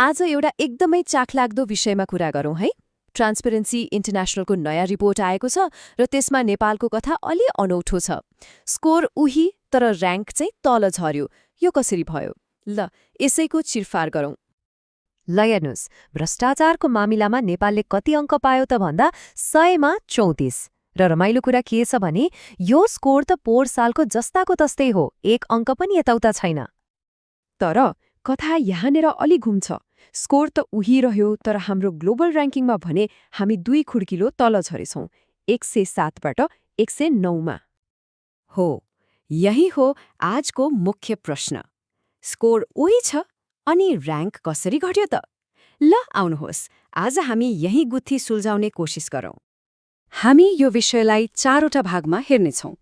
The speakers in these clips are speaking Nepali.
आज एउटा एकदमै चाखलाग्दो विषयमा कुरा गरौँ है। ट्रान्सपेरेन्सी इन्टरनेसनलको नयाँ रिपोर्ट आएको छ र त्यसमा नेपालको कथा अलि अनौठो छ। स्कोर उही तर र्याङ्क चाहिँ तल झर्यो। यो कसरी भयो? ल यसैको चिरफार गरौँ। ल हेर्नुहोस्, भ्रष्टाचारको मामिलामा नेपालले कति अङ्क पायो त भन्दा 100मा 34। र रमाइलो कुरा के छ भने यो स्कोर त पोहोर सालको जस्ताको तस्तै हो, एक अङ्क पनि यताउता छैन। तर कथा यहाँनिर अलि घुम्छ। स्कोर त उही रह्यो, तर हाम्रो ग्लोबल र्याङ्किङमा भने हामी 2 खुड्किलो तल झरेछौँ, 107बाट 109मा। हो, यही हो आजको मुख्य प्रश्न। स्कोर उही छ अनि र्याङ्क कसरी घट्यो त? ल आउनुहोस्, आज हामी यही गुत्थी सुल्झाउने कोसिस गरौँ। हामी यो विषयलाई 4वटा भागमा हेर्नेछौँ।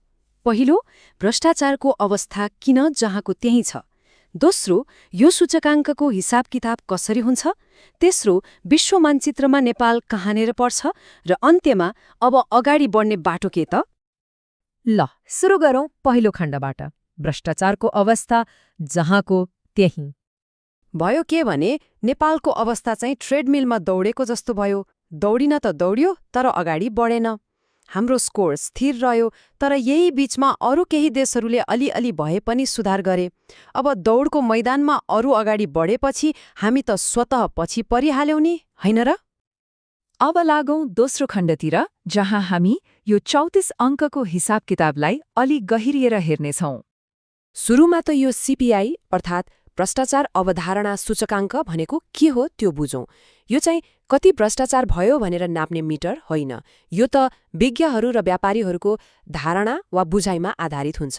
पहिलो, भ्रष्टाचारको अवस्था किन जहाँको त्यही छ। दोस्रो, यो सूचकाङ्कको हिसाब किताब कसरी हुन्छ। तेस्रो, विश्व मानचित्रमा नेपाल कहाँनिर पर्छ। र अन्त्यमा अब अगाडि बढ्ने बाटो के त? ल सुरु गरौँ पहिलो खण्डबाट, भ्रष्टाचारको अवस्था जहाँको त्यही। भयो के भने नेपालको अवस्था चाहिँ ट्रेडमिलमा दौडेको जस्तो भयो। दौडिन त दौड्यो, तर अगाडि बढेन। हाम्रो स्कोर स्थिर रह्यो, तर यही बीचमा अरू केही देशहरूले अलिअलि भए पनि सुधार गरे। अब दौडको मैदानमा अरू अगाडि बढेपछि हामी त स्वतः पछि परिहाल्यौं नि, होइन र? अब लागौं दोस्रो खण्डतिर, जहाँ हामी यो 34 अङ्कको हिसाब किताबलाई अलि गहिरिएर हेर्नेछौँ। सुरुमा त यो सीपीआई अर्थात् भ्रष्टाचार अवधारणा सूचकाङ्क भनेको के हो त्यो बुझौँ। यो चाहिँ कति भ्रष्टाचार भयो भनेर नाप्ने मिटर होइन। यो त विज्ञहरू र व्यापारीहरूको धारणा वा बुझाइमा आधारित हुन्छ।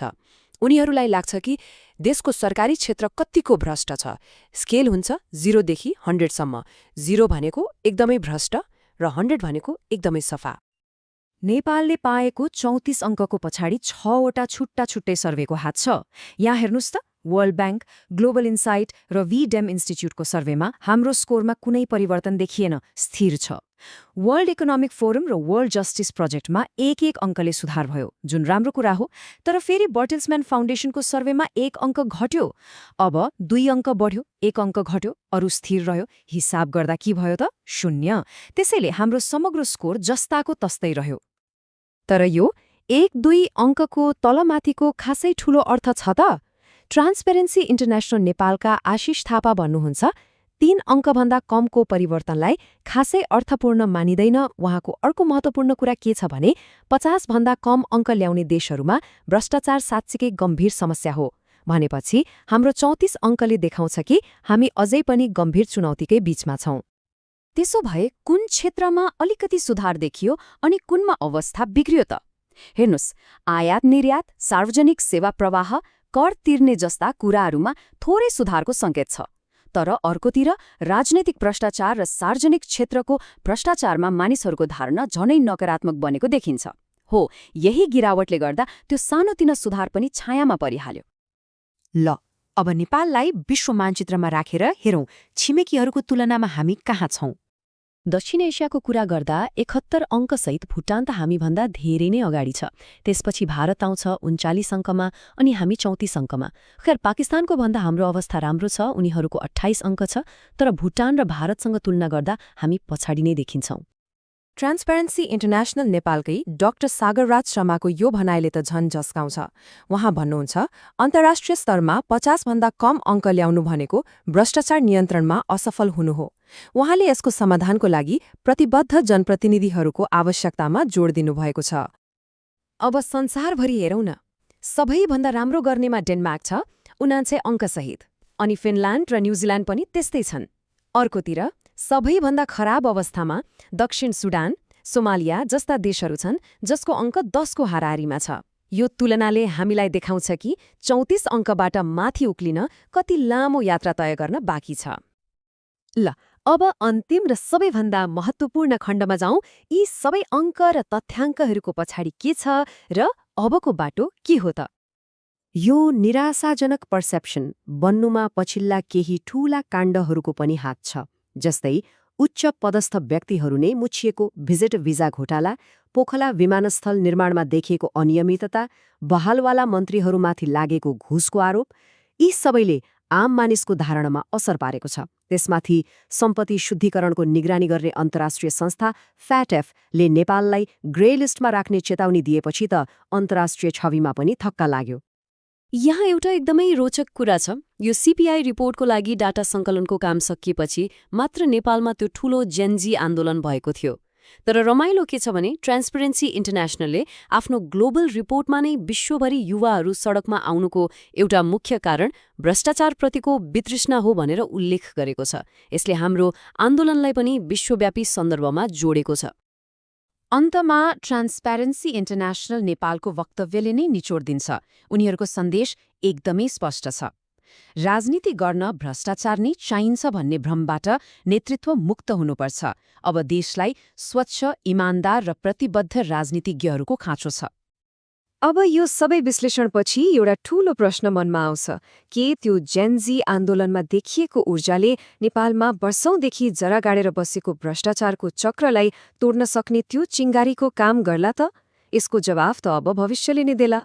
उनीहरूलाई लाग्छ कि देशको सरकारी क्षेत्र कतिको भ्रष्ट छ। स्केल हुन्छ 0 देखि 100सम्म। 0 भनेको एकदमै भ्रष्ट र 100 भनेको एकदमै सफा। नेपालले पाएको 34 अङ्कको पछाडि 6वटा छुट्टा छुट्टै सर्वेको हात छ। यहाँ हेर्नुहोस् त, वर्ल्ड ब्याङ्क, ग्लोबल इन्साइट र VDEM इन्स्टिच्युटको सर्वेमा हाम्रो स्कोरमा कुनै परिवर्तन देखिएन, स्थिर छ। वर्ल्ड इकोनोमिक फोरम र वर्ल्ड जस्टिस प्रोजेक्टमा 1-1 अङ्कले सुधार भयो, जुन राम्रो कुरा हो। तर फेरि बर्टेल्सम्यान फाउन्डेसनको सर्वेमा 1 अङ्क घट्यो। अब 2 अङ्क बढ्यो, 1 अङ्क घट्यो, अरू स्थिर रह्यो। हिसाब गर्दा के भयो त? 0। त्यसैले हाम्रो समग्र स्कोर जस्ताको तस्तै रह्यो। तर यो 1-2 अङ्कको तलमाथिको खासै ठूलो अर्थ छ त? ट्रान्सपेरेन्सी इन्टरनेसनल नेपालका आशिष थापा भन्नुहुन्छ, 3 अङ्कभन्दा कमको परिवर्तनलाई खासै अर्थपूर्ण मानिँदैन। उहाँको अर्को महत्त्वपूर्ण कुरा के छ भने 50 भन्दा कम अङ्क ल्याउने देशहरूमा भ्रष्टाचार साँच्चीकै गम्भीर समस्या हो। भनेपछि हाम्रो 34 अङ्कले देखाउँछ कि हामी अझै पनि गम्भीर चुनौतीकै बीचमा छौं। त्यसो भए कुन क्षेत्रमा अलिकति सुधार देखियो अनि कुनमा अवस्था बिग्रियो त? हेर्नुस्, आयात निर्यात, सार्वजनिक सेवा प्रवाह, कर तिर्ने जस्ता कुराहरूमा थोरै सुधारको सङ्केत छ। तर अर्कोतिर राजनैतिक भ्रष्टाचार र सार्वजनिक क्षेत्रको भ्रष्टाचारमा मानिसहरूको धारणा झनै नकारात्मक बनेको देखिन्छ। हो, यही गिरावटले गर्दा त्यो सानोतिनो सुधार पनि छायामा परिहाल्यो। ल अब नेपाललाई विश्व मानचित्रमा राखेर हेरौँ, छिमेकीहरूको तुलनामा हामी कहाँ छौँ। दक्षिण एसियाको कुरा गर्दा 71 अङ्कसहित भुटान त हामीभन्दा धेरै नै अगाडि छ। त्यसपछि भारत आउँछ 39 अङ्कमा अनि हामी 34 अङ्कमा। खैर, पाकिस्तानको भन्दा हाम्रो अवस्था राम्रो छ, उनीहरूको 28 अङ्क छ। तर भुटान र भारतसँग तुलना गर्दा हामी पछाडि नै देखिन्छौँ। ट्रान्सपेरेन्सी इन्टरनेसनल नेपालकै डाक्टर सागरराज शर्माको यो भनाइले त झन् झस्काउँछ। उहाँ भन्नुहुन्छ, अन्तर्राष्ट्रिय स्तरमा 50 भन्दा कम अङ्क ल्याउनु भनेको भ्रष्टाचार नियन्त्रणमा असफल हुनु हो। उहाँले यसको समाधानको लागि प्रतिबद्ध जनप्रतिनिधिहरूको आवश्यकतामा जोड दिनुभएको छ। अब संसारभरि हेरौँ न। सबैभन्दा राम्रो गर्नेमा डेनमार्क छ, 49 अङ्कसहित। अनि फिनल्यान्ड र न्युजिल्यान्ड पनि त्यस्तै छन्। अर्कोतिर सबैभन्दा खराब अवस्थामा दक्षिण सुडान, सोमालिया जस्ता देशहरू छन्, जसको अङ्क 10 को हाराहारीमा छ। यो तुलनाले हामीलाई देखाउँछ कि 34 अङ्कबाट माथि उक्लिन कति लामो यात्रा तय गर्न बाँकी छ। ल अब अन्तिम र सबैभन्दा महत्त्वपूर्ण खण्डमा जाउँ। यी सबै अङ्क र तथ्याङ्कहरूको पछाडि के छ र अबको बाटो के हो त? यो निराशाजनक पर्सेप्सन बन्नुमा पछिल्ला केही ठूला काण्डहरूको पनि हात छ। जस्तै उच्च पदस्थ व्यक्तिहरू नै मुछिएको भिजिट भिजा घोटाला, पोखला विमानस्थल निर्माणमा देखिएको अनियमितता, बहालवाला मन्त्रीहरूमाथि लागेको घुसको आरोप, यी सबैले आम मानिसको धारणामा असर पारेको छ। त्यसमाथि सम्पत्ति शुद्धिकरणको निगरानी गर्ने अन्तर्राष्ट्रिय संस्था फ्याटएफले नेपाललाई ग्रे लिस्टमा राख्ने चेतावनी दिएपछि त अन्तर्राष्ट्रिय छविमा पनि थक्का लाग्यो। यहाँ एउटा एकदमै रोचक कुरा छ। यो सीपीआई रिपोर्टको लागि डाटा सङ्कलनको काम सकिएपछि मात्र नेपालमा त्यो ठूलो जेनजी आन्दोलन भएको थियो। तर रमाइलो के छ भने ट्रान्सपेरेन्सी इन्टरनेसनलले आफ्नो ग्लोबल रिपोर्टमा नै विश्वभरि युवाहरू सडकमा आउनुको एउटा मुख्य कारण भ्रष्टाचारप्रतिको वितृष्णा हो भनेर उल्लेख गरेको छ। यसले हाम्रो आन्दोलनलाई पनि विश्वव्यापी सन्दर्भमा जोडेको छ। अन्तमा ट्रान्सपेरेन्सी इन्टरनेसनल नेपालको वक्तव्यले नै निचोड दिन्छ। उनीहरूको सन्देश एकदमै स्पष्ट छ। राजनीति गर्न भ्रष्टाचार नै चाहिन्छ भन्ने भ्रमबाट नेतृत्व मुक्त हुनुपर्छ। अब देशलाई स्वच्छ, इमानदार र प्रतिबद्ध राजनीतिज्ञहरूको खाँचो छ। अब यो सबै विश्लेषणपछि एउटा ठूलो प्रश्न मनमा आउँछ, के त्यो जेनजी आन्दोलनमा देखिएको ऊर्जाले नेपालमा वर्षौंदेखि जरा गाडेर बसेको भ्रष्टाचारको चक्रलाई तोड्न सक्ने त्यो चिङ्गारीको काम गर्ला त? यसको जवाफ त अब भविष्यले नै देला।